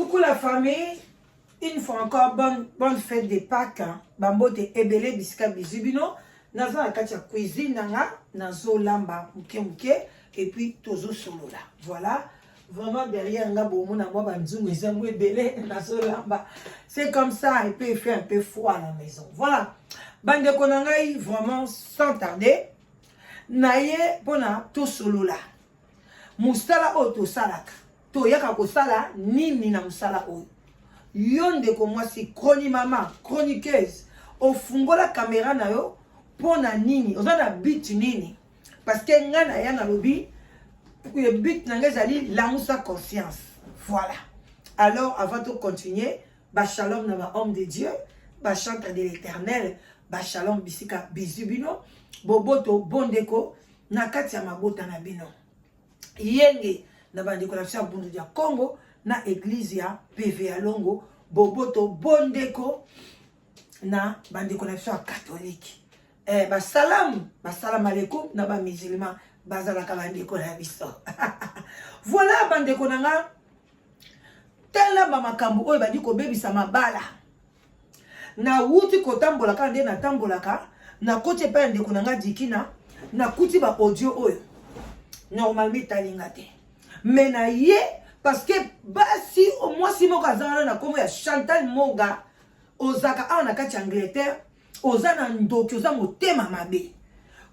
Coucou la famille, une fois encore bonne, bonne fête de Pâques. Hein. Bambote ebele bisika bizu bino. Naza na kati ya cuisine na nga, nazolamba muke muke et puis tozosolola. Voilà. Vraiment derrière nga bomona mwa banzungu eza mwa ebele nazolamba. C'est comme ça et puis il fait un peu froid à la maison. Voilà. Bandeko na ngai vraiment sans tarder naye mpona tosolola. Mosala oyo tosalaka, toyaka kosala nini na mosala oyo? Yo ndeko mwasi, chronimama, chroniqueuse, ofungola camera na yo mpo na nini? Oza na but nini? Parce que nga na ya nalobi but na nga ezali lamusa conscience. Voilà. Alors avant de continuer, ba shalom na ba homme de Dieu, ba chantre de l'Éternel, ba shalom bisika bizu bino, boboto bondeko na kati ya mabota na bino. Yenge na bandeko na biso ya Bundu ya Congo na eglise ya PV ya Longo, boboto bondeko na bandeko na biso ya katolike. Eh, basalamu basalam aleikum na bamusulman bazalaka bandeko na biso. Voilà bandeko na nga, tala bamakambo oyo ebandi kobebisa mabala. Nawuti kotambola kaka nde natambolaka, nakoti epai ya ndeko na nga Dikina, nakuti ba audio oyo normalement etali nga te, mais na ye parce que basi mwasi moko aza wana na nkombo ya Chantal Moga, ozaka awa na kati ya Angleterre, oza na ndoki, oza motema mabe.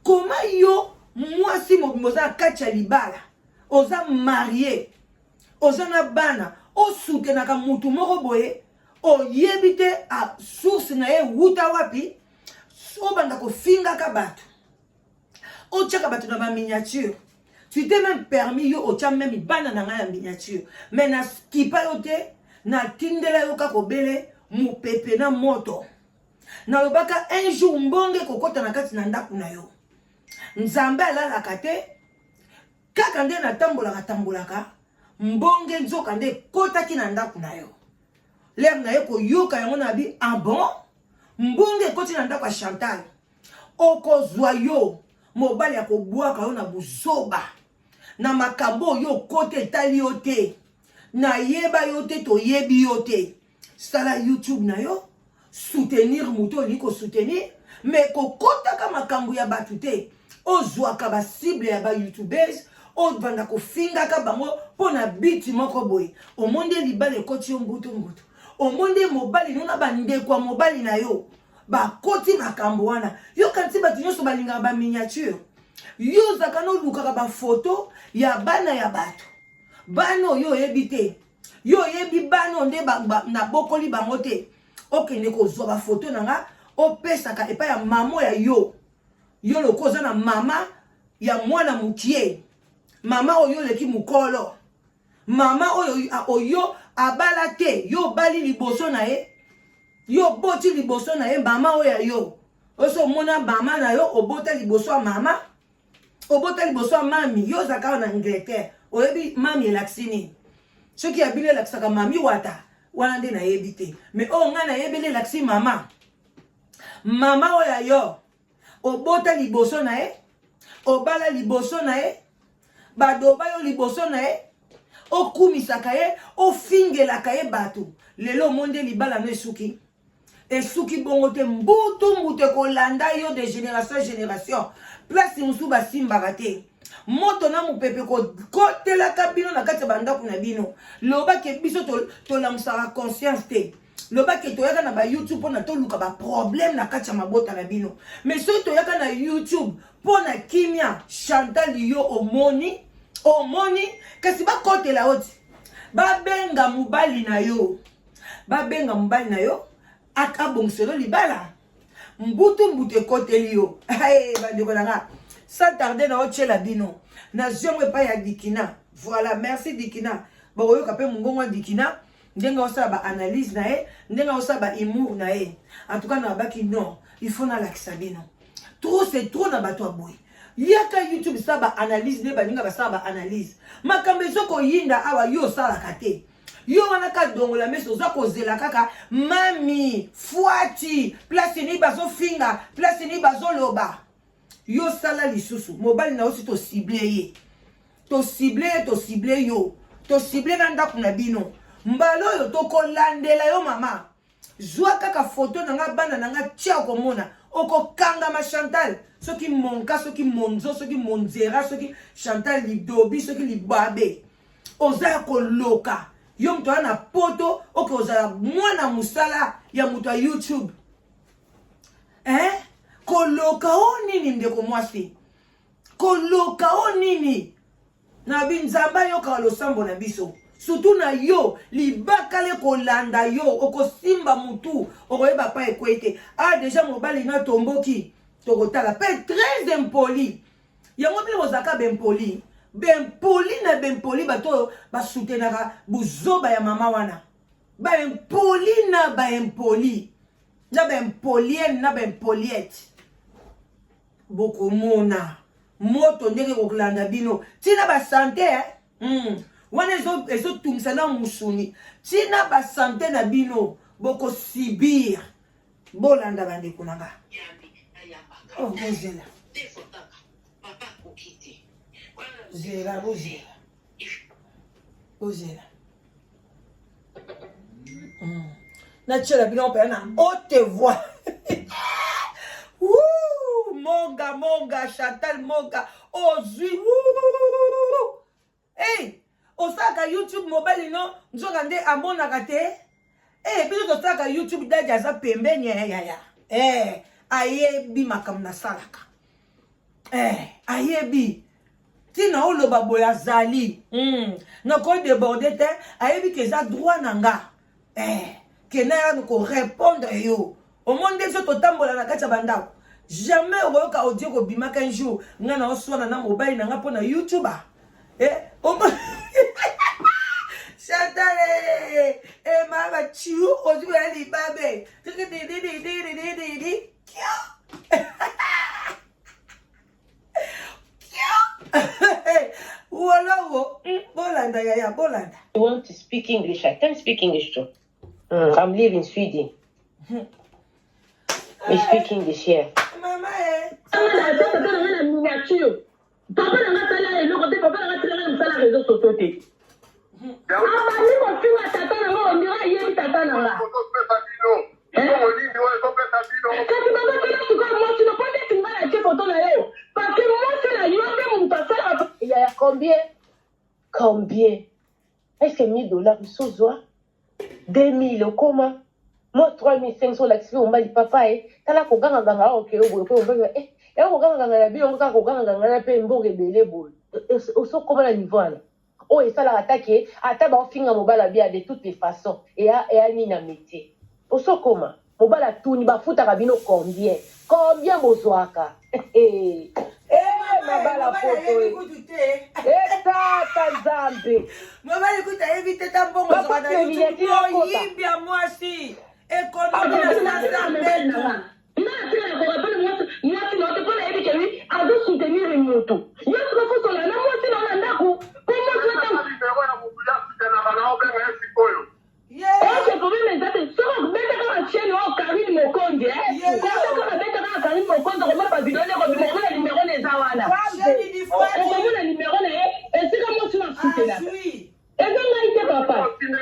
Koma yo mwasi mobimba oza na kati ya libala, oza marie, oza na bana, osutenaka mutu moko boye oyebi te a source na ye wuta wapi, obanda kofingaka bato, otiaka bato na ba miniature. Tu t'es même permis yo otia meme bana na ngai ya miniature, mais na skipa yo te, natindela yo kaka obele mopepe na moto. Nalobaka un jour mbonge ekokota na kati na ndako na yo. Nzambe alalaka te, kaka nde natambolaka tambolaka mbonge nzoka nde ekotaki na ndako na yo. Lere na ye koyoka yango na bi ah bon, mbonge ekoti na ndako ya Chantal, okozwa yo mobali akobwaka yo na buzoba na makambo oyo okota etali yo te, nayeba yo te, toyebi yo te. Sala YouTube na yo, soutenir moto olingi kosoutenir, mais kokotaka makambo ya bato te. Ozwaka ba cible ya ba youtubeurs, obanda kofingaka bango mpo na biti moko boye. Omoni nde libala ekoti yo mbutu mbutu, omoni nde mobali no na bandeko ya mobali na yo bakoti makambo wana. Yo kanisi bato nyonso balingaka ba miniature, yo ozalaka nolukaka bafoto ya bana ya bato, bana oyo oyebi te, yo oyebi bana oyo nde nabokoli bango te, okende kozwa bafoto na nga opesaka epai ya mama ya yo. Yo loko oza na mama ya mwana mokie, mama oyo oleki mokolo, mama oyo oyo abala te, yo obali liboso na ye, yo oboti liboso na ye, mama oyo ya yo oso omona mama na yo obota liboso ya mama, obota liboso ya mami. Yo ozalaka awa na Angleterre, oyebi mami elakisi nini? Soki ya bino elakisaka mami wata wana nde nayebi te, mais oyo ngai nayebeli elakisi mama. Mama oyo ya yo obota liboso na ye, obala liboso na ye, badoba yo liboso na ye, okumisaka ye, ofingelaka ye bato. Lelo omoni nde libala no esuki, esuki bongo te, mbutu mbutu ekolanda yo de génération en génération. Place mosusu basimbaka te, moto na mopepe kotelaka bino na kati ya bandako na bino. Lobake biso tolamusaka conscience te, lobake toyaka na ba YouTube mpona toluka ba problème na kati ya mabota na bino, mais soki toyaka na YouTube mpona kimia, Chantal yo omoni, omoni kasi bakotela yo ti babenga mobali na yo, babenga mobali na yo abongiselo libala, mbutu mbutu ekoteli yo. Hey, bandeko na nga, sans tarder na otiela bino nazwi yango epai ya Dikina. Voilà, merci Dikina. Bakoyoka mpe mongongo ya Dikina ndenge osala ba analyse na ye, ndenge osala ba humour na ye. En tout cas nabaki non, il faut nalakisa bino trop c'est trop na bato ya boye. Yaka YouTube sala ba analyse nde baninga basala ba analyse, makambo ezokoyinda awa yo osalaka te. Yo wana ka dongola meso, oza kozela kaka mami fwati place nini bazofinga, place nini bazoloba. Yo sala lisusu mobali na yo si tosible ye, tosible ye, tosible yo, tosible na ndako na bino. Mbala oyo tokolandela yo mama. Zwa kaka photo na nga bana na nga tia okomona. Okokangama Chantal. Soki monka, soki monzo, soki monzera, soki Chantal lidobi, soki libabe. Oza ya koloka. Yo moto wana na poto oke ozala mwana mosala ya moto ya YouTube. Eh? Koloka o nini ndeko mwasi? Koloka o nini? Na bi Nzambe ayokaka losambo na biso. Surtout na yo libaka le kolanda yo okosimba mutu okoyeba pa ekwei te. Ah deja mobali na tomboki tokotala pe très impoli. Yango bino bozalaka b'impoli. B'impoli na b'impoli bato oyo basoutenaka buzoba ya mama wana. Ba impoli na ba impoli. Na ba impolienne na ba impoliette. Bokomona moto ndenge ekokolanda bino tina ba sante eh? Wana ezotungisa ezo na musuni tina ba sante na bino bokosibir. Bolanda bandeko na nga. Oh, bozela zela bozela bozela natiela bino mpenza na haute voix. Monga monga Chantal Monga ozwi. Hey, osalaka YouTube mobali no nzoka nde amonaka te. Hey, biso tosalaka YouTube dadi aza pembeni ya yaya. Hey, ayebi makambo nasalaka. Hey, ayebi ntina oloba boye azali nakodeborde te, ayebi ke eza droit na nga ke naya korépondre yo. Omoni nde biso totambola na kati ya bandako, jamais okoyoka audio kobimaka un jour ngai na oswana na mobali na nga mpo na YouTube. Chantal e mama chiu ozwi ya libabe dididididididi. Wolowo bolanda yaya bolanda. You want to speak English? I can speak English too. I'm living in Sweden. We speak English here. Mama eh. Tata na nga na miniature, papa na nga tala eloko te, papa na nga tina nga mosala réseau sociaux te. Abandi kofinga tata na nga, ondira ayebi tata na nga. Kasi babatela sikoyo mwasi no mpo neti ngai natie foto na yo, parce que mwasi na yo nde moto asalaka. Yaya, combien? Combien? Est-ce que 1000 $ isozwa 2000 okoma mo 3500? Olakisi mobali papa e tala kogangaganga awa okeye boye mpe mobali e ya kogangaganga na bino kaka kogangaganga na mpe mbongo ebele boye osokoma na niveau wana oyo esalaka ata ke ata baofinga mobali abia de toutes les façons eya eya nini na métier osokoma mobali atuni bafutaka bino combien, combien bozwaka? Mabala poto etata Nzambe. Mobali kuta ayebi te ta mbongo ozwaka na YouTube. Moyibi ya mwasi, économie na sasa mbetu. Nga natikala korapele mwasi mwasi na yo te mpo nayebi ke lui azosoutenir motu. Yo siko fosola na mwasi na yo na ndako mpo mwasi na ntango. Ok, problème eza te. Soki obeta kaka chaîne oyo Karine Mokonzi, kota kaka, beta kaka Karine Mokonzi, okomona bavideo nde kobima, okomona nimero na eza wana, okomona nimero na ye esika mwasi na asutenaka. Eza ngai te, papa. Nga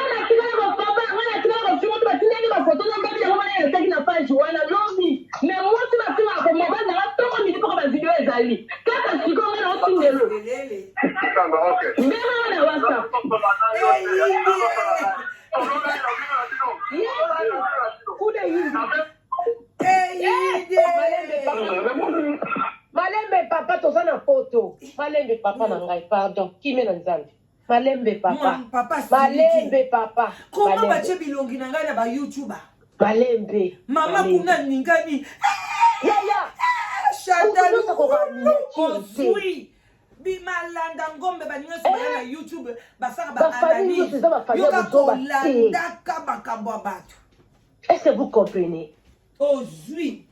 natikala kopapa, nga natikala kofinga to batindaki bafoto na mbabi yango wana nataki na page wana lobi. Mais mwasi bafingaka ko mobali nanga ntongo midi mpoko bavideo ezali kaka sikoyo nga na otindelo benga nga na WhatsApp. Kuna yindi. Malembe papa, toza na poto. Malembe papa na ngai, pardon, kime na Nzambe. Malembe papa. Papa. Malembe papa. Koma batie bilongi na ngai na baYouTube. Malembe. Mama kuna ningani. Yaya. Chantal ozwi bimalanda ngombe baninga nyonso baya na YouTube basaka baanalyse yoka kolandaka makambo ya bato. Est-ce que vous comprenez? Ozwi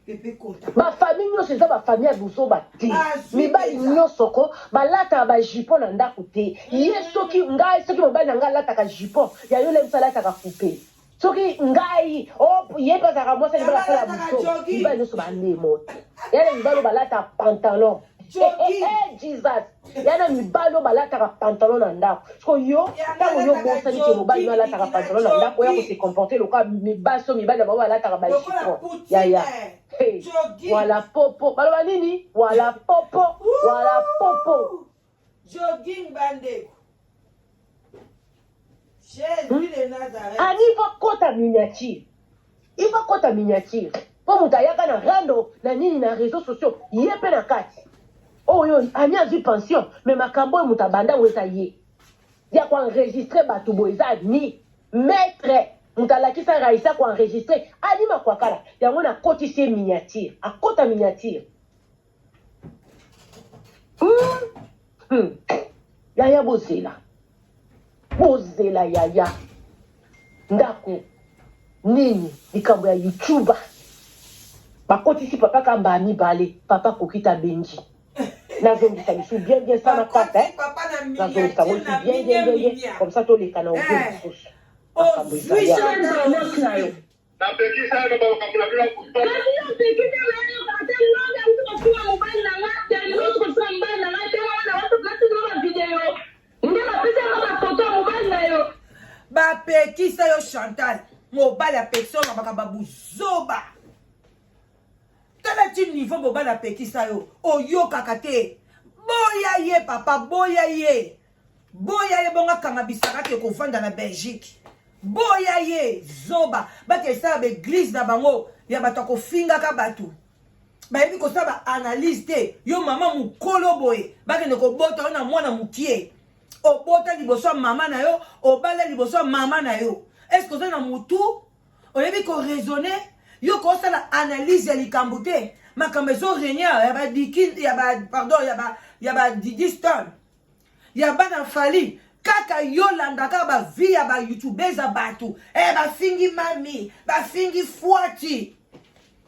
pepe kota. Bafamille nyonso eza bafamille ya buzoba te. Mibali nyonso ko balataka bajupon na ndako te. Ye soki ngai, soki mobali na ngai alataka jupon ya yo lemisa alataka coupe, soki ngai ye mpe azalaka mwasi ya libala asala buzoba. Mibali nyonso bandemo te. Yana mibali oyo balata pantalon. Jogging. Eh, Jesus, ya na mibali oyo balataka pantalon na ndako. Siko yo, ntango yo obosani ke mobali no alataka pantalon na ndako, oya kose comporter lokola mibasi oyo mibali na bango balataka ba Lokola jupon. Poutine. Yaya. Hey. Jogging. Wala popo. Baloba nini? Wala popo. Wala popo. Jogging bandeko. Jésus de Nazareth. Ani va kota miniature. Il va kota miniature. Po moto ayaka na rando na nini na réseaux sociaux, ye mpe na kati. Oyo Ani azwi pension, mais makambo oyo moto abanda ngo eza ye. Ya koenregistrer bato boye eza ni maître. Moto alakisa Raissa koenregistrer Ani Makwakala. Yango nakotisi ye miniature. Akota miniature. Yaya bozela. Bozela yaya. Ndako nini likambo ya YouTuber. Bakotisi papa kamba mibale, papa kokita benji. Nazongisa lisusu bien bien sana kaka Bakoti papa na Nazongisa ngo miniature lisusu na bien bien minia bien bien minia. comme ça toleka na audio Eh. lisusu. Makambo Ozwi ezali awa. Chantal Mwasi na yo. ozwi. Napekisa yo makambo na bino ya kotoka. Kasi yo opekisi nayoka te lobi auti kofinga mobali na nga te alingi auti kofinga mobali na nga te wana natindela bavideo nde bapesi yanga bafoto ya mobali na yo. Bapekisa yo Chantal, mobali apekisa yo na makambo ya buzoba. Tala ti niveau mobali apekisa yo, oyokaka te. Boya ye papa, boya ye. Boya ye bongo akanga bisaka ke kovanda na Belgique. Boya ye zoba, bake esala ba église na bango ya bato ya kofingaka bato. Bayebi kosala ba analyse te. Yo mama mokolo boye, bakende kobota yo na mwana mokie. Obota liboso ya mama na yo, obala liboso ya mama na yo. Est-ce que oza na mutu? Oyebi ko raisonner? Yo kosala analyse ya likambo te. Makambo ezo régner ya ba diki ya ba pardon ya ba ya ba Didi Stone. Ya bana Fally kaka yo landa kaka ba vie ya ba youtubeurs ya bato. Eh bafingi mami, bafingi fwati.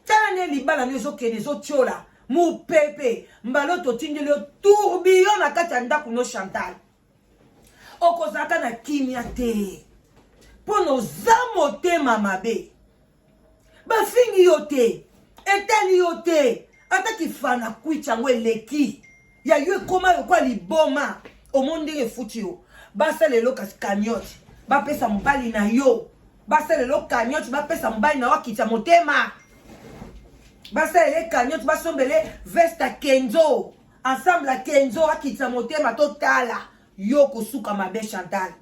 Tala nde libala nde ezokende ezotiola mopepe mbalo totindeli yo tourbillon na kati ya ndako no Chantal. Okozalaka na kimia te mpo na oza motema mabe. Bafingi yo te, etali yo te, ata kifana kwiti yango eleki ya yo ekoma lokola liboma. Omoni ndenge efuti yo. Basala eloko kasi cagnotte bapesa mobali na yo, basala eloko cagnotte bapesa mobali na yo akitisa motema. Basala ye cagnotte basombele veste ya Kenzo, ensemble ya Kenzo akitisa motema. Totala yo kosuka mabe Chantal,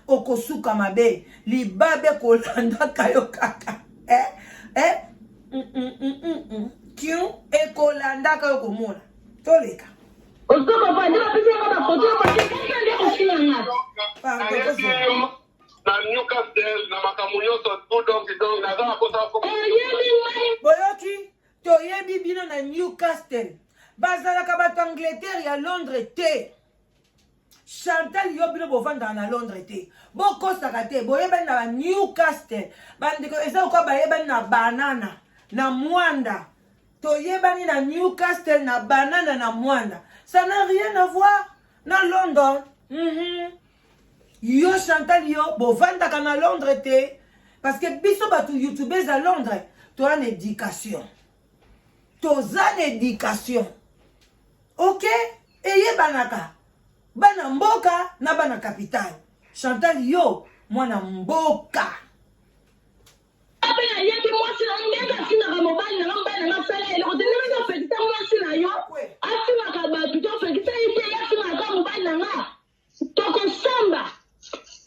okosuka mabe, libabe kolandaka yo kaka kiu ekolandaka yo komona toleka. Ozokopa nde bapesi yanga bafoto ya mwasi kaka nde kofinga nga. Pardon, Nayebi kozela. yo na Newcastle na makambo nyonso tout donc donc naza na posa Oyebi ngai. Boyoki, toyebi bino na Newcastle. Bazalaka bato Angleterre ya Londres te. Chantal yo bino bovandaka na Londres te. Bokosaka te, boyebani na ba Newcastle. Bandeko eza lokola bayebani na banana na Mwanda. Toyebani na Newcastle na banana na Mwanda. Ça n'a rien à voir na London. Yo Chantal yo bovandaka na Londres te. Parce que biso bato youtubeurs à Londres, toza na éducation. Toza na éducation. Ok, eyebanaka bana mboka na bana capitale. Chantal yo mwana mboka. Mpe nayebi mwasi na ndenge afingaka mobali na nga, mobali na nga asala eloko te. Ndenge topekisa mwasi na yo afingaka bato, topekisa ye te, ye afingaka kaka mobali na nga. Tokosamba.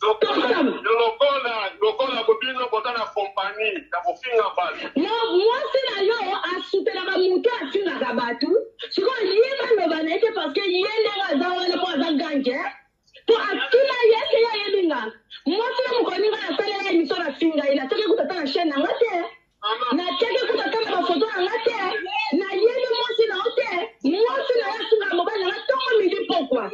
Lokola lokola bino boza na compagnie ya kofinga bato. No, mwasi na yo asutelaka motu afingaka bato. Sikoyo ye baloba na ye te parce que ye ndenge aza wana mpo aza ganke po atuna ye ese ye ayebi nga. Mwasi na mokolo nga nasalela émission na finga ye, natiaki kuta ata na chaîne na nga te, natiaki kuta ata na bafoto na nga te. Nayebi mwasi na yo te. Mwasi na yo afingaka mobali na nga ntongo midi pokwa.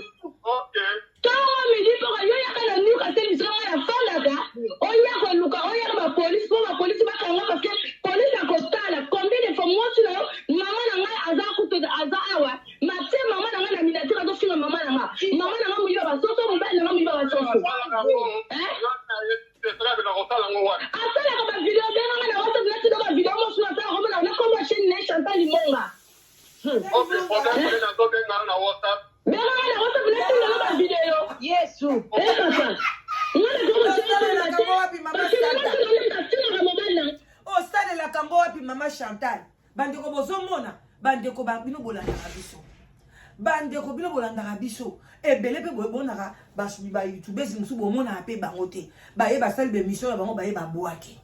Ntongo midi pokwa yo yaka na Newcastle bisika nga nafandaka, oya koluka oyaka bapolisi mpo bapolisi bakanga parce que polisi akotala combien de fois mwasi na yo. Mama na ngai aza kutu aza awa, matie mama na ngai na miniature azofinga mama na nga. Bandeko ba bino bolandaka biso, bandeko bino bolandaka biso ebele mpe bomonaka bayoutubese mosusu, bomonaka mpe bango te. Baye basali baémission na bango, baye babwaki.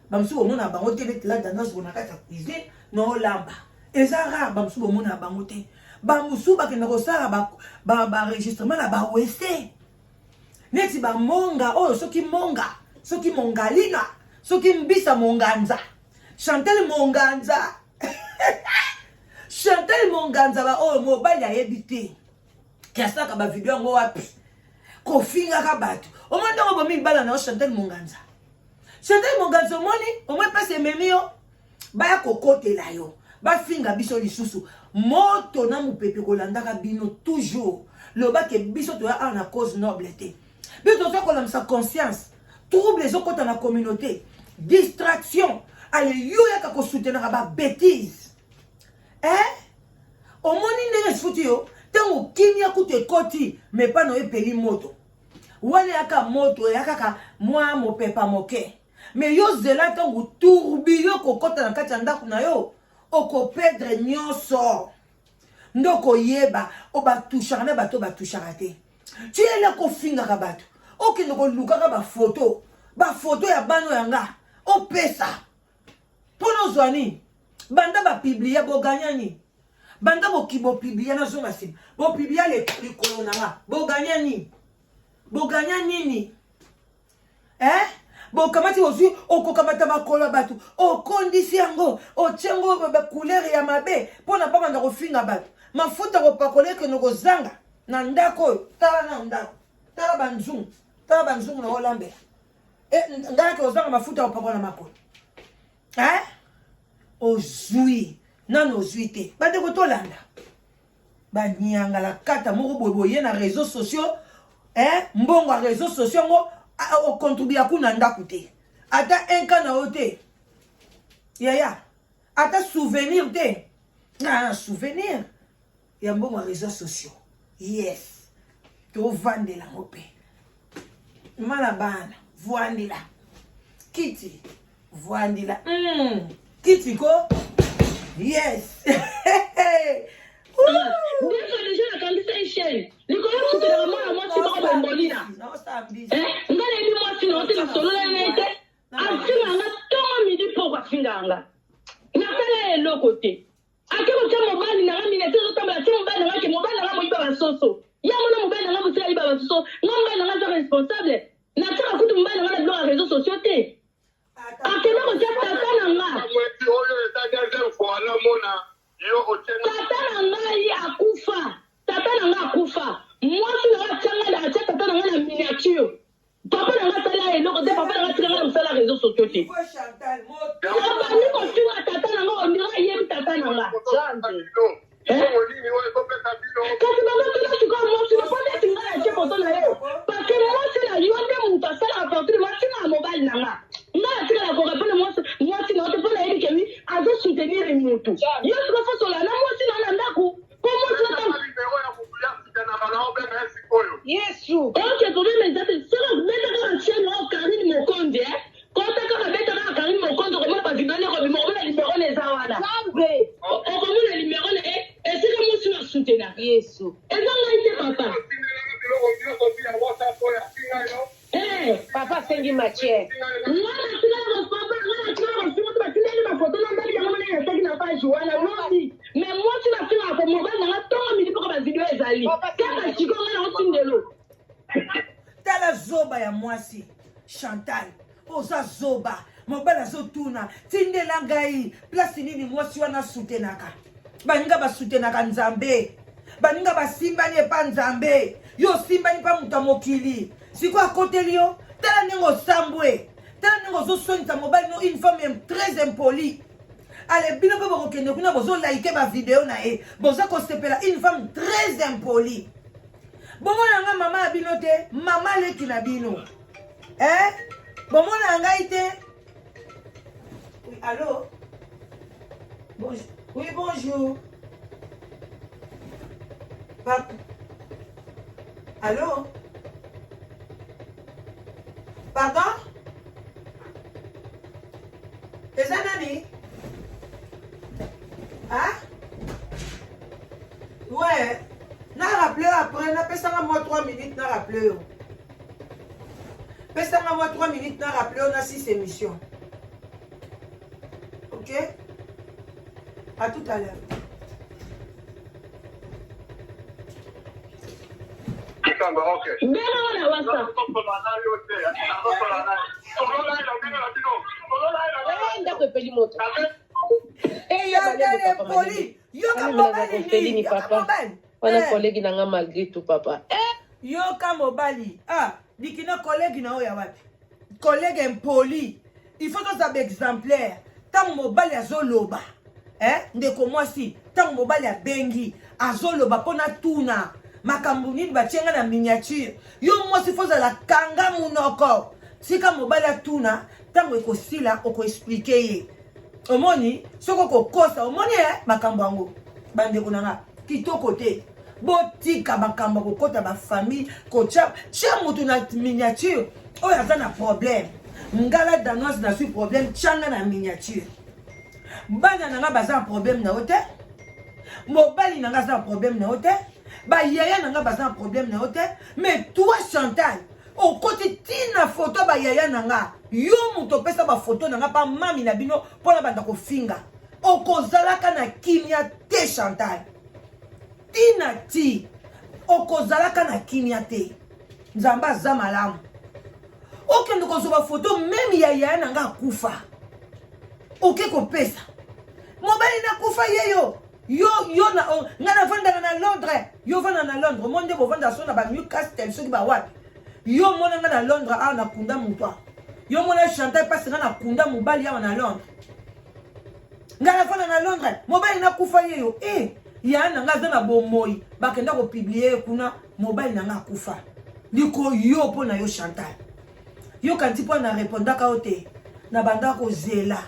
Bamosusu bomonaka bango te. Neti la danoise na kati ya cuisine na olamba, eza rare. Bamosusu bomonaka bango te. Bamosusu bakenda kosala baenregistrement na bawese, neti bamonga oyo, soki monga, soki mongalina, soki mbisa monganza, Chantal Monganza, Chantal Monganza. Baoyo mobali ayebi te ke asalaka bavideo yango wapi, kofingaka bato. Omoni ntango bomi libala na yo, Chantal Monganza, Chantal Monganza, omoni omoi mpasi ememi yo, baya kokotela yo, bafinga biso lisusu. Moto na mopepe kolandaka bino toujours. Lobake biso toya awa na cause noble te. Biso toza kolamisa conscience. Trouble ezokɔta na communauté, distraction. Ale yo yaka kosoutenaka babêtise, eh? Omoni ndenge efuti yo ntango kimia kutu ekoti, me mpa na yo epeli moto wana. Eyaka moto, eya kaka mwa mopepa moke, me yo zela ntango tourbillon kokɔta na kati ya ndako na yo, okoperdre nyonso. Nde okoyeba o batushaka na bato, batushaka te. Tiela kofingaka bato, okende kolukaka bafoto, bafoto ya bano yanga, opesa mpona ozwa nini? Banda bapublier, boganya nini? Banda bopublier, nazonga nsima, bopublier likolo na nga, boganya nini? Boganya nini, eh? Bokamati, ozwi, okokamata makolo ya bato, okondisi yango, otie yango bacouleur ya mabe mpo na babanda kofinga bato. Mafuta kopakola ekende kozanga na ndako oyo. Tala na ndako, tala banzungu, tala banzungu na olambela. Ngai ake ozanga mafuta kopakola na makolo, eh? Ozwi nano, ozwi te. Bandeko, tolanda banyangala kata moko boye boye na réseaux sociaux, eh? Mbongo ya réseaux sociaux yango ocontribuer kuna ndako te, ata un ka na yo te yaya, ata souvenir te na souvenir ya mbongo ya réseaux sociaux. Yes, tovandela yango mpe mana bana, vwandela kiti, vwandela kiti ko. Yes. Ndefa deja nakangisa ye chaîne likolo, sutelaka mwana mwasi moko bombolina. Nga nayebi mwasi na yo te, nasolola na ye te. Afinga nga ntongo, midi, poko. Afinga nga, nasala ye eloko te. Ake kotia mobali na nga minete, ezotambola, tie mobali na nga ke mobali na nga moyiba basoso. Ya mona mobali na nga mosala ayiba basoso. Nga mobali na nga aza responsable. Natiaka kutu mobali na nga na biloko ya réseau sociaux te. Akende kotia tata na nga. Mwezi oyo eza deuxième fois namona yo otienga. Tata na ngai akufa, tata na ngai akufa. Mwasi na nga atianga, atia tata na ngai na miniature. Papa na ngai asala eloko te, papa na ngai atikanga na mosala ya réseau sociaux te. Abandi kofinga tata na ngai, ondira ayebi tata na nga. Mbongo nini oyo ezopesa bino? Kasi bazotuna sikoyo mwasi na, po neti ngai atie foto na yo, parce que mwasi na yo nde moto asalaka partir matinga ya mobali na nga. Ngai atikala korépondre mwasi, mwasi na yo te, mpo nayebi ke wi azosoutenir mutu. Yo sikoyo fosola na mwasi na yo na ndako, mpo mwasi na ntango Nimero ya motu ya sitanaka na obenga ye sikoyo. Yesu. Ok, problème eza te. Soki beta kaka chaîne oyo Karine Mokonzi, eh? Kota kaka, beta kaka Karine Mokonzi, okomona bavideo nde ekobima, okomona nimero na eza wana. Nzambe. Okomona nimero na ye esika mwasi oyo asoutenaka. Yesu. Eza ngai te, papa. Otindelanga biloko nyonso ti ya WhatsApp oyo afinga yo. Papa asengi matière. Nga natikala, papa, nga natikala kofinga te. Batindeli bafoto na ndali yango mona yasaki na page wana lobi, mais mwasi nafingaka ko mobali nanga ntongo, midi, mpoko. Bavideo ezali kaka sikoyo nga na otindelo. Tala zoba ya mwasi Chantal, oza zoba. Mobali azotuna tindela ngai place nini mwasi wana asutenaka. Baninga basutenaka Nzambe, baninga basimbani epa Nzambe, yo osimbani mpa moto ya mokili. Sikoyo akoteli yo, tala ndenge osambwe, tala ndenge ozosonisa mobali no. Une femme très impolie. Ale bino mpe bokokende kuna, bozolike bavideo na ye, boza kosepela. Une femme très impolie. Bomona nga mama ya bino te, mama leki na bino, eh? Bomona ngai te. Oui, allo, bonjour. Oui, bonjour. Pardon. Allo, pardon, eza nani? Ah? Ouais, na rappele après, napesanga mwa 3 minutes na rappele yo. Pesanga mwa 3 minutes na rappele yo na 6 émission. Ok? À tout à l'heure. Benga nga na WhatsApp. Eh, ndako epeli moto. Eh, ya Chantal balebe papa Epoli, malebe. yoka Wana mobali naza kofelini nini? Yoka papa. mobali. Wana Eh. collègue na nga malgré tout papa. Eh, Yoka mobali. Ah, dikina collègue na oyo ya wapi? Collègue impoli. Il faut tozala exemplaire. Ntango mobali azoloba, eh, ndeko mwasi, ntango mobali abengi, azoloba mpo na tuna makambo nini batie nga na miniature. Yo mwasi fo ozala kanga monoko. Tika mobali atuna, ntango ekosila okoexplike ye. Omoni soki okokosa, omoni eh, makambo yango bandeko na nga kitoko te. Botika makambo ya kokota bafamille, kotya tia moto na miniature oyo aza na problème. Ngala danoise nazwi problème, tyanga na miniature. Bana na nga baza na problème na yo te, mobali na nga aza na problème na yo te, bayaya na nga baza na problème na yo te, mais toi Chantal okoti ntina foto bayaya na nga, yo moto opesa bafoto na nga pa mami na bino mpona banda kofinga. Okozalaka na kimia te Chantal, tina ti okozalaka na kimia te. Nzambe aza malamu. Okende kozwa bafoto meme ya yaya na nga akufa, oke kopesa mobali nakufa yeyo yo yo na oh, nga navandaka na Londres, yo vanda na Londres, mo nde bovanda so na ba Newcastle soki bawapi. Yo mona nga na Londres awa nakunda moto awa. Yo mona Chantal mpasi nga nakunda mobali awa na Londres. Nga navanda na Londres, mobali nakufa yeyo. Eh, ya na nga aza na bomoi, bakenda kopublie ye kuna, mobali na nga akufa. Liko yo mpo na yo Chantal. Yo kanti mpo na répondaka yo te. Na banda kozela.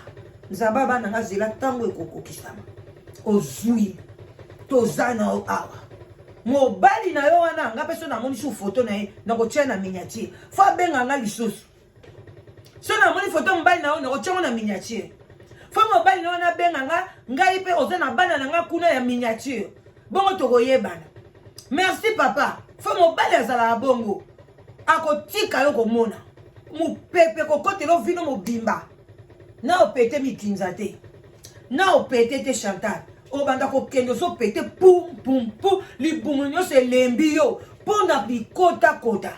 Nzambe abana nga zela ntango ekokokisama. Ozwi. Toza na yo awa. Mobali na yo wana nga mpe so namoni su foto na ye nakotia na miniature. Fo abenga nga lisusu. So namoni foto mobali na yo nakotia ngo na miniature. Fo mobali na yo wana abenga nga, ngai mpe oza na bana na nga kuna ya miniature. Bongo tokoyebana. Merci papa. Fo mobali azalaka bongo. Akotika yo komona mopepe kokotela vino mobimba na opete mikinza te, na opete te Chantal, obanda kokende ozopete pum pum pum, libumu nyonso elembi yo mpo na bikotakota.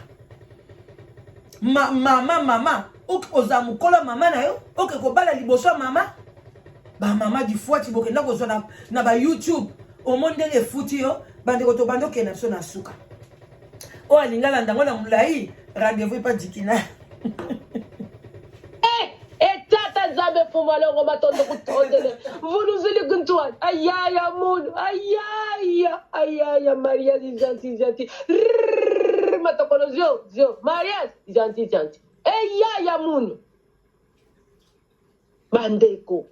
Ma, mama mama oza mokolo mama na yo oke kobala liboso ya mama. Bamama du fuati bokenda kozwa na, na ba YouTube, omoni ndenge efuti yo. Bandeko tobanda okende na biso na suka. Oyo alingi alanda ngo na molai, rendez-vous epa Dikina. Eh, eh, tata Nzambe fumalongo matondo kutondele vuluzili kuntuan ayaya munu ayaya ayaya Maria gentil gentil matokolo zio zio Maria gentil gentil eyaya munu bandeko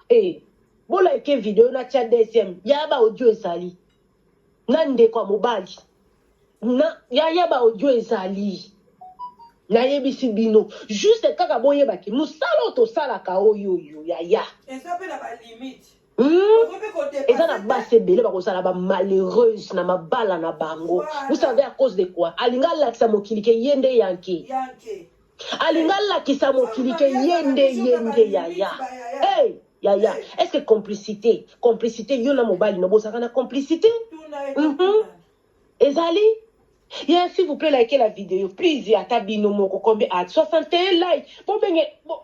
eh bolike video na tia deuxième ya ba audio ezali na ndeko ya mobali na ya ba audio ezali nayebisi bino juste kaka boyebaki mosala oyo tosalaka oyo oyo yaya eza mpe na balimite. Eza na basi ebele bakozala ba malheureuse na mabala na bango. Voilà. Vous savez à cause de quoi? Alinga alakisa mokili ke ye nde yanke. Yanke. Alinga alakisa mokili ke ye nde yaya. Hey, yaya, est-ce que complicité, complicité yo na mobali no bozalaka na complicité? Tuna ye. Ezali? Yeah, s'il vous plaît, likez la vidéo. Please, ata bino moko combien à 61 likes. Bobenge bo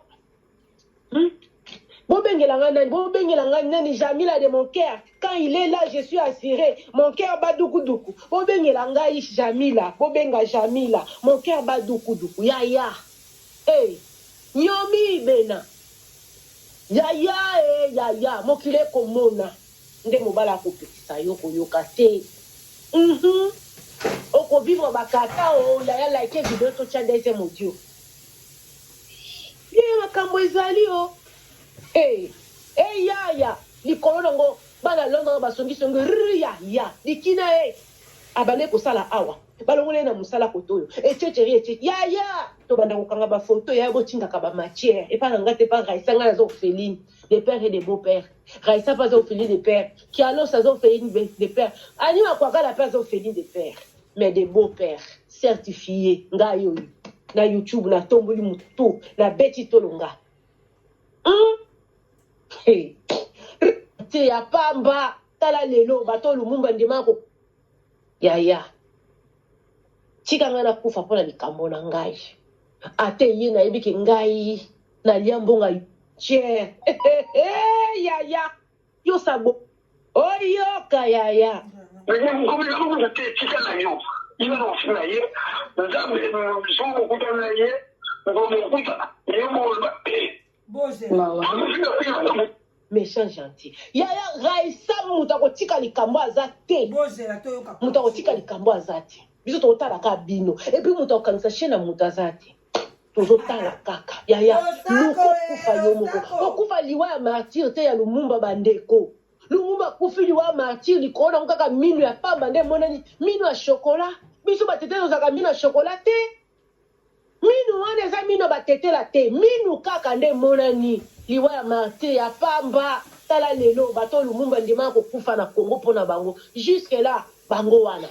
Bobengela nga nani? Bobengela nga nani? Jamila de mon cœur. Quand il est là, je suis assuré. Mon cœur bat duku duku. Bobengela ngai Jamila. Bobenga Jamila. Mon cœur bat duku duku. Ya ya. Hey, nyomi bena. Ya ya eh ya ya. Mokili ekomona. Nde mobala akopekisa yo koyoka te. Okovivre bakata o yaya like video totia deuxième audio. Ye makambo ezali o. Hey, hey yaya likolo nango bana Londres basongisongi rrr ya ya likina e abandaki kosala awa balongoli ye na mosala kote oyo echecheri eche yaya. Tobanda kokanga ba photo ya botindaka ba matière epa na nga te pa Raissa nga naza orpheline de père et de beau père Raissa pe aza orpheline de père Kialos aza orpheline de père Annie Makwakala pe aza orpheline de père mais de beau père certifie ngai oyo na YouTube na tomboli mutu na beti tolo nga hum hey. te ya pamba tala lelo bato Lumumba ndima ko yaya Tika ngai nakufa mpo na likambo na ngai. Ata eye nayebi ke ngai nalia mbongo ya tier. Yaya yo sabo oyoka yaya. Ngombe te tika na yo ye na kofinga ye nzambe soki bokutani na ye ngombe okuta ye boloba te Méchant gentil. Yaya Raissa moto akotika likambo aza te. Moto akotika likambo aza te. Biso tokotala kaka bino. Et puis moto akokangisa chaîne ya moto aza te. Tozotala kaka. Yaya luka okufa yo moko. Okufa liwa ya martyr te ya Lumumba bandeko. Lumumba akufi liwa ya martyr likolo nango kaka minu ya pamba nde emonani minu ya chocolat. Biso batete tozalaka minu ya chocolat te. Minu wana eza minu ya ba tetela te minu kaka nde emonani liwa ya martyr ya pamba tala lelo bato oyo lumumba andimaka kokufa na congo pona bango jusque là bango wana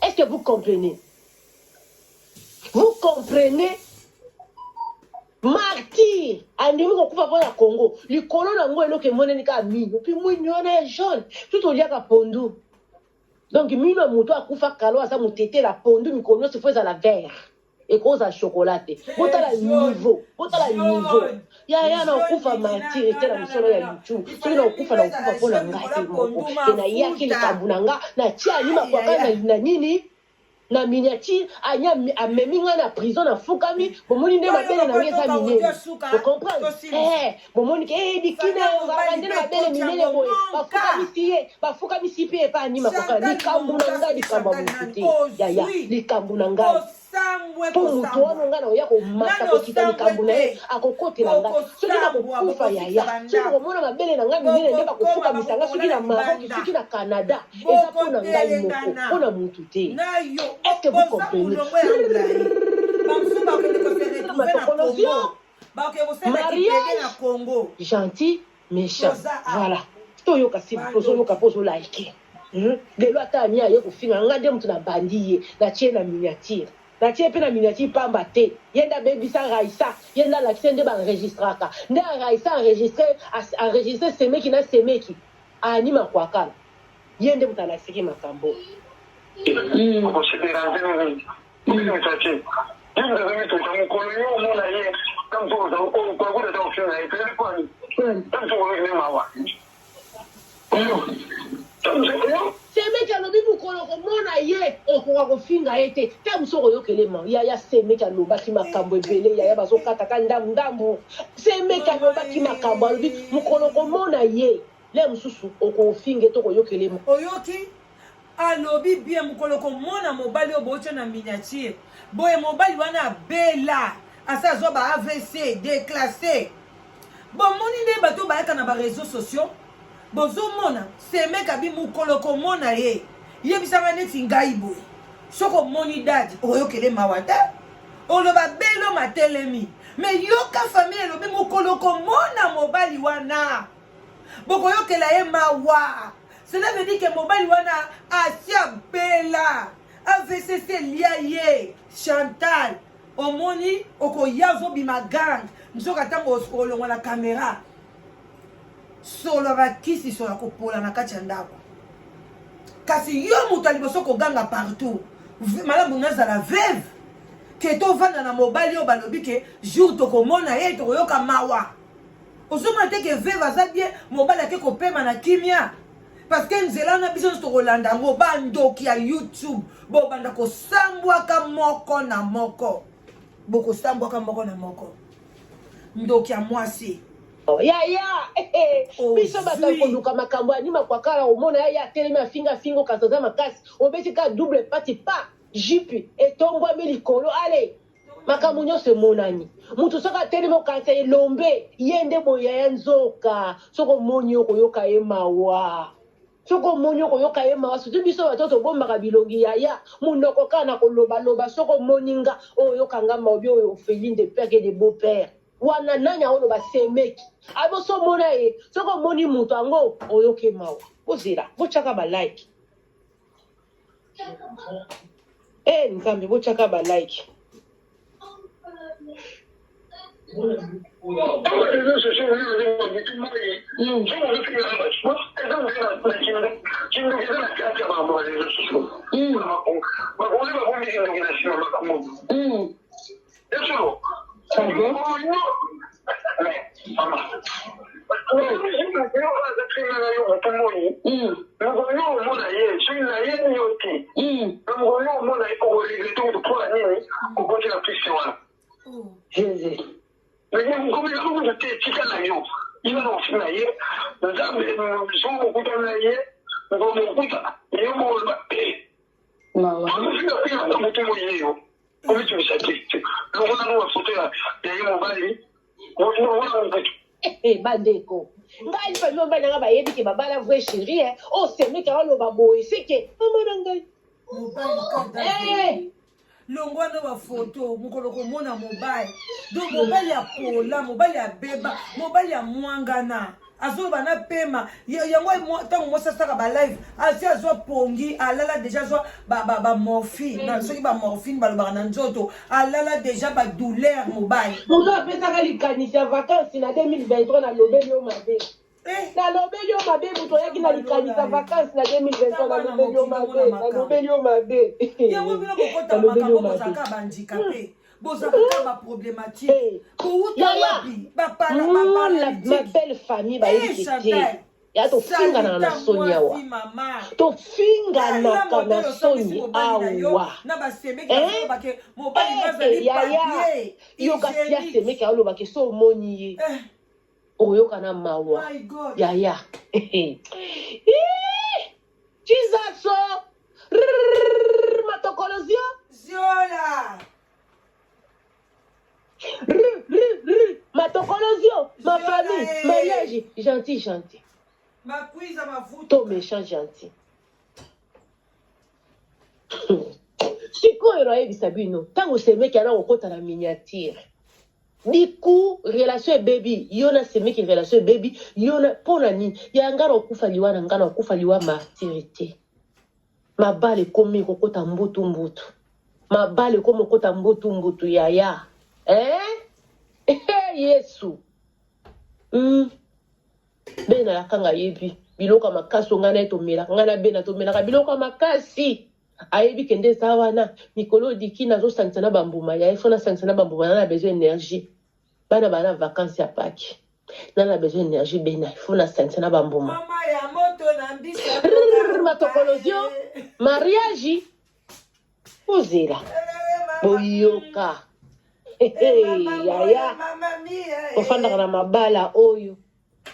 est ce que vous comprenez vous comprenez martyr andimi kokufa pona congo likolo na yango eloko emonani kaka minu puis mwindu wana ya jaune tout oliaka pondu Donc minu ya mutu akufa kala oyo aza mutetela pondu mikolo nionso faut ezala vert ekozala chocolat te botala niveau botala niveau yaya na okufa martyr te na mosolo ya youtube soki na okufa na okufa mpo na nga te moko ke nayaki likambo na nga natia anima kwaka na nini na miniature anya amemi nga na prison na fukami bomoni nde mabele na nga eza minene ocomprendre eh, bomoni ke eh, dikina ozalaka nde na mabele minene boye bafukamisi ye bafukamisi mpe epa anima kokala likambo na ngai likambo ya motu te yaya likambo na ngai mpo moto wana ngai nakoya komata kokita likambo na ye akokotela ngai soki nakokufa yaya soki nakomona mabele na ngai minene nde bakofukamisa ngai soki na maroc soki na canada eza mpo na ngai moko mpo na motu te est ce que vous comprenez mariage gentil méchant voilà toyoka si tozoyoka mpo ozolike hmm? Lelo ata ami aye kofinga nga nde moto nabandi ye natie na miniature natie mpe na miniature pamba te ye nde abebisa Raissa ye nde alakisa nde baenregistraka nde Raissa enregistre enregistre semeki na semeki Annie Makwakala ye nde moto alakisaki makambo. Semeki alobi mokolo okomona ye okoka kofinga ye te ta mosu okoyokele ma yaya semeki alobaki makambo ebele yaya bazokataka ndambu ndambu semeki alobaki makambo alobi mokolo okomona ye le mosusu okofinga ye to okoyokele ma Oyoki? Alobi bien mokolo komona mobali oyo botia na miniature boye mobali wana abela asi azwa ba avc declasse bomoni nde bato bayaka na ba réseaux sociaux bozomona semeka bi mokolo komona ye yebisanga neti ngai boye soki omoni dadi oyokele mawa te oloba belo matelemi me yoka famille elobi mokolo komona mobali wana bokoyokela ye mawa cela veut dire que mobali wana asi abela avcc elia ye chantal omoni okoya ozobima gang nzoka ntango olongwa na kamera solo ya bakisi solo ya kopola na kati ya ndako kasi yo moto ya liboso koganga partout malamu nazala veuve ke tovanda na mobali oyo balobi ke jour tokomona ye tokoyoka mawa ozomona te ke veuve aza bien mobali ake kopema na kimia parce que nzela wana biso nyonso tokolanda yango bandoki ya youtube bobanda kosambwaka moko na moko bokosambwaka moko na moko ndoki ya mwasi yaya biso bato ya koluka makambo ya nima kwakala omona yaya atelemi afinga afinga okasa aza makasi obeti kaka double pati pa jipe etombwami likolo ale makambo nyonso emonani moto soki atelemi okanisa elombe ye nde boye yaya nzoka soki omoni yo koyoka ye mawa. Soki omoni okoyoka ye mawa surtout biso bato tobombaka bilongi yaya munoko kaka na koloba loba soki omoni nga oyoka nga mawa obi oyo orpheline de père et de beau père wana nani aoloba semeki abo so omona ye soki omoni moto yango oyoki mawa bozela botyaka ba like eh nzambe botyaka ba like. Jesus. Tika na yo yo na ofinga ye nzambe soki bokutana na ye bokokuta yo boloba te ofinga finga na motu moye yo omitungisa te longola no bafoto ya ye mobali longola mokutu. Bandeko ngai famille mobali nanga bayebi ke babala vrai chéri eh. Oyo semeki aloba boye seke mama na ngai mobali kaka longwa no bafoto mokolo komona mobali donc mobali ya pola mobali ya beba mobali ya mwangana azoloba na pema yango ntango mwasi asaka balive asi azwa pongi alala deja azwa bamorphine ba, ba soki bamorphine balobaka na nzoto alala deja badouleur mobali. Moto apesaka likanisi ya vacances na 2023 nalobeli yo mabe. Eh. Nalobeli yo mabe moto oyaki na likanisi ya vacances na 2023 nalobeli yo mabe nalobeli yo mabe. Yango bino bokota makambo bozalaka bandika pe bozalaka kaka baproblématique bowuta wapi bapala ma belle famille bayebi te ya tofinganaka na soni awa tofinganaka na soni awa yaya yoka si asemeki alobaka so omoni ye oyoka na mawa yaya Jesus matokolozio ziola matokolozio ma famille mariage gentil gentil makwiza mafuta to méchant gentil sikoyo nayebisa bino ntango semeki ana kokota na miniature diku relation ebebi yo na semeki relation ebebi yo na mpo na nini ya nga na okufa liwa na nga na okufa liwa martire te mabala ekomi kokota mbutu mbutu mabala ekomi kokota mbutu mbutu yaya eh? Yesu Bena yakanga ayebi biloko ya makasi oyo ngai na ye tomelaka ngai na Bena tomelaka biloko ya makasi ayebi kende eza wana mikolo oyo diki nazosangisa na bambuma ya ye fo nasangisa na bambuma na na besoin énergie bana baa na vacances ya paki na na besoin énergie Bena fo nasangisa na bambuma mama ya moto na mbisa matokolozio mariage ozela boyoka yaya ofandaka na mabala oyo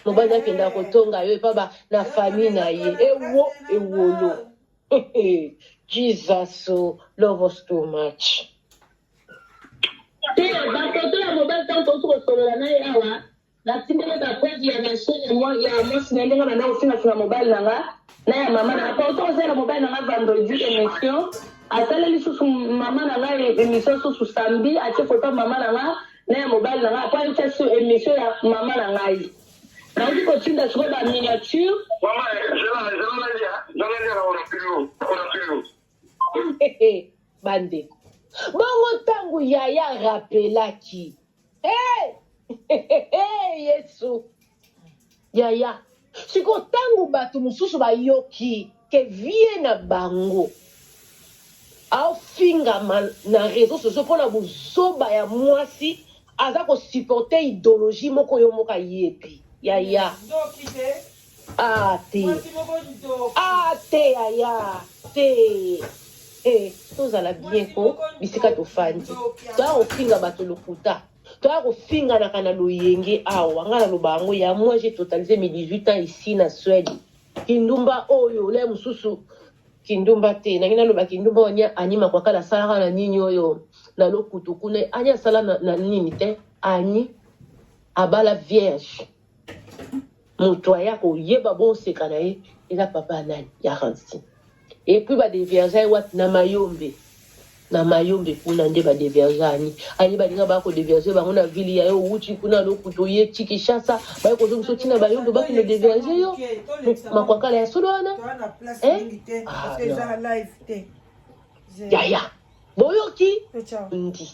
mobali akendaka kotonga yo epa ba na famille na ye ewo ewolo Jesus love us too much. Te bafoto ya mobali ntango touti kosolola na ye awa natindeli bapreuve ya machine ya mwasi na ye ndenge banda kofingafinga mobali na nga na ya mama na nga po auti kosalela mobali na nga vendredi émission asaleli susu mama na nga émission susu samedi atie foto ya mama na nga na ya mobali na nga apo atia su émission ya mama na ngai nauti kotinda sikoyo ba miniature. Mama, zela, zela nalia, zela nalia na orapilo, orapilo. Bandeko bongo ntango yaya rappelaki hey! Yesu yaya sikoyo ntango bato mosusu bayoki ke vie na bango aofingama na réseau sociaux mpona bozoba ya mwasi aza kosupporte idéologie moko yo moko ayebi yaya ndoki te ah te mwasi moko ndoki ah te yaya te eh, tozala bien ko bisika tofandi toya kofinga bato lokuta toya kofinganaka na loyenge awa ngai naloba yango ya moi j'ai totalisé mes 18 ans ici na Suède kindumba oyo na mosusu kindumba te nangi naloba kindumba oyo ani makwakala asalaka na nini oyo na lokutu kuna ani asala na nini te ani abala vierge. Moto aya koyeba boseka na ye eza papa ya nani? Ya Rancine. Et puis ba deviergea ye wapi? Na Mayombe. Na Mayombe kuna nde ba deviergea Annie. Annie balinga baya ko devierger bango na ville ya yo owuti kuna lokuta oye ti Kinshasa baye kozongisa yo ti na Bayombe bakende devierger yo. Makwakala ya solo wana? Eh? Ah, non. Yaya, boyoki? Ndi.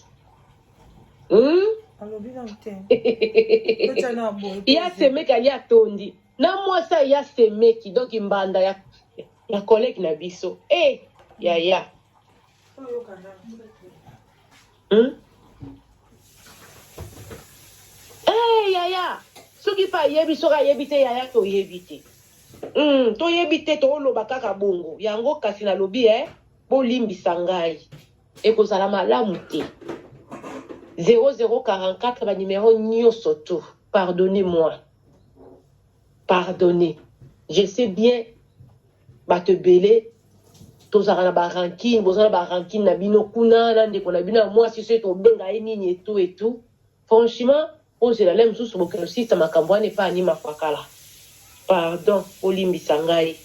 Hmm? Alobi nanu te. Totya na boye. Ya semeki ali atondi na mwasi ya semeki donc mbanda ya, ya collègue na biso e eh, yaya hmm? Eh, yaya soki mpe ayebi soki ayebi te yaya toyebi te toyebi te tooloba kaka bongo yango kasi nalobi eh, bolimbisa ngai Ekozala malamu te. 0044 ba numero nioso tout pardonnez moi pardonnez je sais bien bato ebele tozalaka na ba rancune boza na ba rancune na bino kuna na ndeko na bino ya mwasi soki tobenga ye nini etu etu franchement bozela le mosusu bokende osilisa makambo wana epa ani makwakala pardon bolimbisa ngai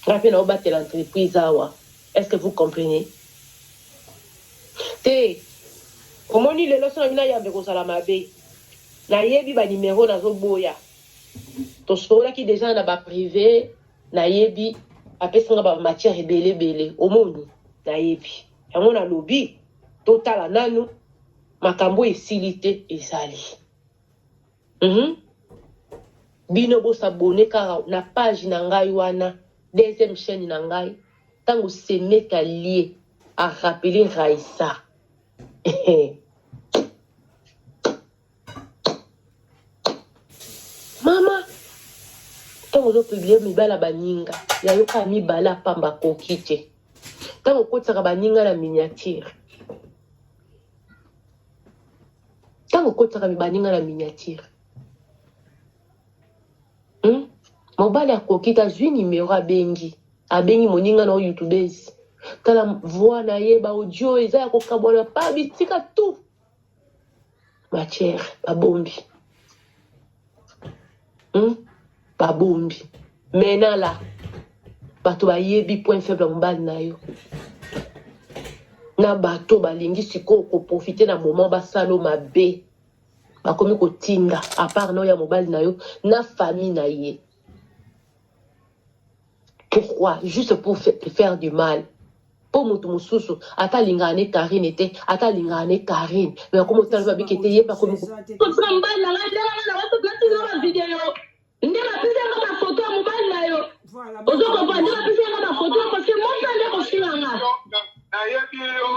ngai mpe naobatela entreprise awa est ce que vous comprenez te omoni lelo so na bino ayambe kozala mabe nayebi banimero nazoboya tosololaki deja na baprive nayebi apesi nga bamatière ebele ebele omoni nayebi yango nalobi totala nanu Makambo oyo esili te ezali. Uhum. Bino bo s'abonner kaka na page na ngai wana, deuxième chaîne na ngai, tango Semeki alie a rappeler Raissa. Mama, tango ozo publier mibala baninga, ya yo kaka mibale ya pamba akoki te. Tango okotisaka baninga na miniature, Ntango okotisaka baninga na miniature, Mobali akoki te azwi numero abengi, abengi moninga na yo youtubeuse, tala voix na ye, ba audio eza ya kokabwana pa bitika tout matière babombi. Babombi. Maintenant là, bato bayebi point faible ya mobali na yo na bato balingi sikoyo koprofite na moment basalo mabe bakomi kotinda apart na oyo ya mobali na yo na famille na ye. Pourquoi? Juste pour te faire du mal. Po mutu mususu ata alingaka ne Carine te, ata alingaka ne Carine, mais akomi otala ba biki te ye pe akomi ko Kotika mobali na ngai ndenge nga na WhatsApp natindi yo ba video nde bapesi nga ba photo ya mobali na yo ozo comprendre nde bapesi nga ba photo parce que mwasi ande kofinga nga. Nayebi yo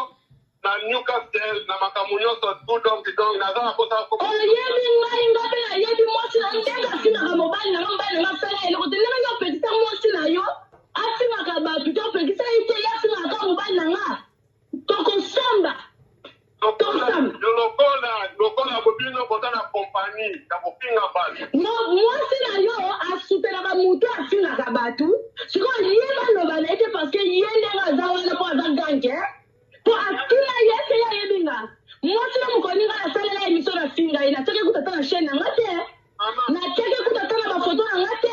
na Newcastle na makambo nyonso tout donc donc naza na posa Oyebi ngai nga pe nayebi mwasi na yo ndenge afingaka mobali na nga mobali na nga asala eloko te ndenge yo opekisa mwasi na yo afingaka bato te opekisa ye te ye afingaka kaka mobali na nga tokosamba tokosamba lokola lokola bino boza na compagnie ya kofinga bato mwasi na yo asutelaka moto afingaka bato sikoyo ye baloba na ye te parce que ye ndenge aza wana mpo aza ganke Po atuna ye se ye ayebi nga. Mwasi na mokoni nga nasalela emission na finga ye natiaki kutu ata na chaine na nga te. Natiaki kutu ata na ba photo na nga te.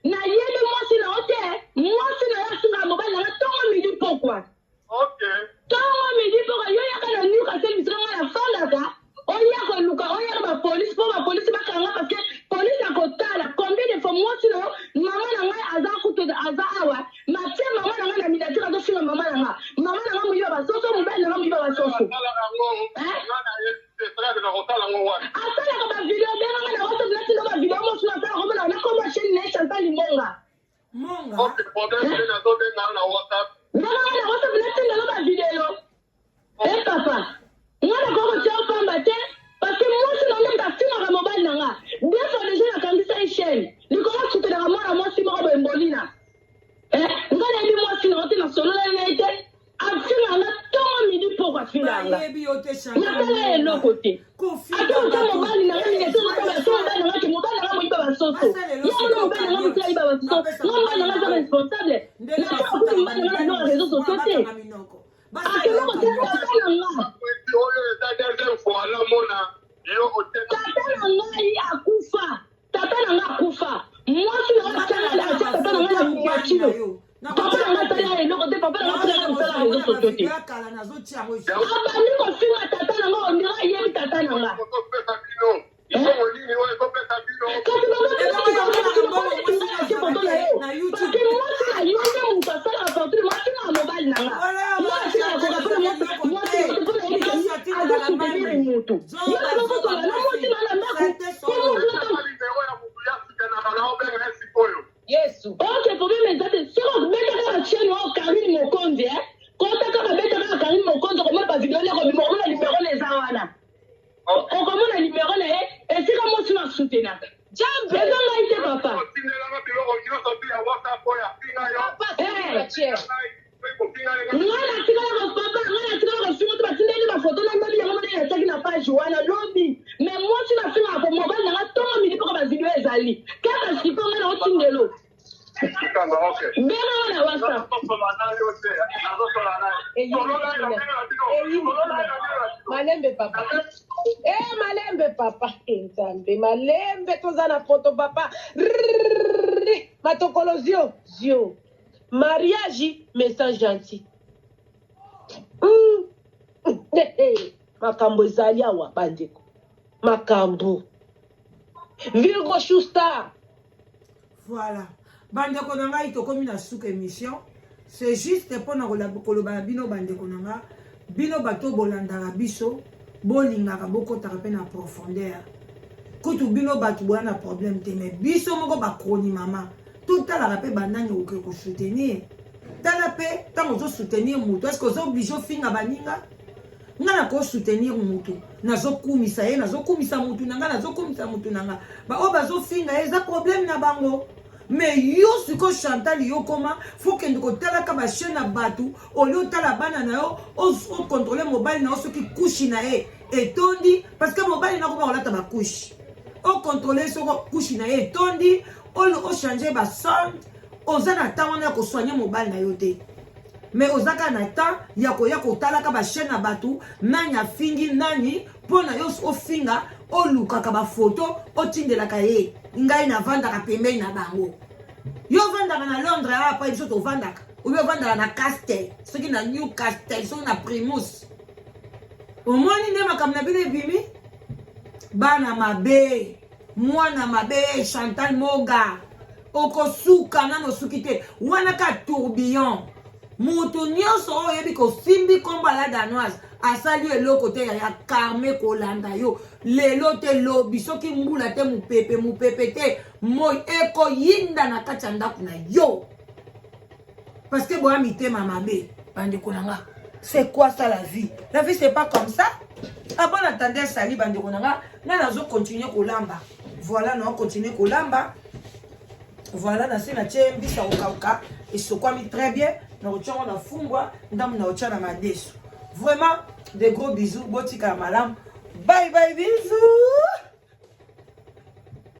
Nayebi mwasi na yo te. Mwasi na yo afingaka mobali na nga tongo midi pokwa. Tongo midi pokwa yo yaka na Newcastle bisika nga nafandaka oya koluka oya na ba police po ba police bakanga parce que police akotala combien de fois mwasi na yo mama na ngai aza kutu aza awa matie mama na ngai na miniature azofinga mama na ngai mama na ngai moyiba basoso mobali na ngai moyiba basoso asalaka bavideo benga ngai na whatsapp natinda bavideo mosusu nasala komona nakoma chaine na ye chantal limbonga Monga. Benga ngai na whatsapp natinda yo bavideo Eh papa, nga nakoki kotia yo pamba te parce que mwasi na yo nde moto afingaka mobali na nga. Deux fois dejà nakangisa ye chaine likolo asutenaka mwana mwasi moko boye mbolina. Eh, nga nayebi mwasi na yo te, nasololaki na ye te, afingaka nga tongo midi pokwa afingaka nga. Bayebi yo te Chantal Nasala ye Monga. eloko te. Kofinga Ata otia bato. mobali na nga mingi, ata mobali na nga ke mobali na nga moyiba basoso. Basala Ye eloko mona mobali na nga moto ayiba basoso. Bapesa Nga mobali na nga aza mobali na yo. responsable. Ndenge Nasala kutu bafutaka mobali na nga bamibali na réseaux mosusu sociaux wana te. bakanga minoko. Akende kotia tata na nga. Oyo eza deuxième fois namona yo otie Tata na ngai akufa. Tata na Papa na nga atikala kosala réseau sociaux te. Abandi kofinga tata na nga, ondira ayebi tata na nga. Kasi babafoto na yo, parce mwasi na yo nde moto asalaka fortune. Mwasi na mobali na nga, mwasi na koka mpona mwasi, mpona yebi azosoutenir motu yo nazokotola na mwasi na na ndako. Yesu. Ok, problème eza te. Soki obeta kaka chaîne oyo Karine Mokonzi, eh? Kota kaka, beta kaka Karine Mokonzi, okomona bavideo nde ekobima, okomona nimero na eza wana, okomona nimero na ye esika mwasi na soutenaka. Jambe. Eza ngai te, papa. Papa, chair. Ngai natikala, papa, ngai natikala kofinga te. Batindeli bafoto na lobi yango mona natiaki na page wana lobi. Mais mwasi nafingaka po mobali nanga ntongo midi mpoko bavideo ezali kaka. Sikoyo ngai na otindelo, benga nga na WhatsApp. Malembe papa, e malembe papa, e Nzambe, malembe, toza na poto papa. Rrrr, matokolo zio zio, mariage message gentil. Makambo ezali awa bandeko, makambo Virgo Schuster. Voilà, bandeko na ngai, tokomi na suka émission. C'est juste mpona koloba na bino, bandeko na nga, bino bato bolandaka biso, bolingaka bokɔtaka mpe na profondeur. Kutu bino bato boya na problème te, mais biso moko bakroni mama, totalaka mpe banani okoki kosoutenir. Tala mpe ntango ozosoutenir moto, est-ce oza obligé ofinga baninga? Nga nakosoutenir mutu, nazokumisa ye, nazokumisa mutu na nga, nazokumisa mutu na nga. Baoyo bazofinga ye, eza problème na bango. Mais yo sikoyo Chantal, yo koma faut kende kotalaka bachaîne na bato olie otala bana na yo, ocontrôle mobali na yo soki couche na ye etondi, parce que mobali na koma kolata bacouche, ocontrôle soko couche na ye etondi, ochange basonde. Oza na ntango wana ya kosoigne mobali na yo te, mais oza kaka na temps ya koya kotalaka bachaîne na bato, nani afingi nani, mpo na yo ofinga, olukaka bafoto otindelaka ye. Ngai navandaka pembeni na bango. Yo ovandaka na Londres awa pa biso tovandaka, obi ovandaka na Castel, soki na Newcastle, soki na Primus. Omoni nde makambo na bino ebimi. Bana mabe, mwana mabe Chantal Moga, okosuka nano osuki te. Wana ka tourbillon, moto nyonso oyo oyebi kosimbi nkombo ala Danoise asali yo eloko te. Yaya karme kolanda yo lelo te, lobi soki mbula te, mopepe mopepe te, moi ekoyinda na kati ya ndako na yo, parce que boya mitema mabe. Bandeko na nga, c'est quoi ça, la vie? La vie, c'est pas comme ça. À bon entendeur, sali. Bandeko na nga, nga nazo continuer kolamba. Voilà, na continuer kolamba. Voilà, na se natie mbisi ya kokauka, esokwami très bien. Nakotia yango na fumbwa, ndambo nakotia na madesu. Vraiment, de gros bisous, botikala malamu. Bye bye, bisous.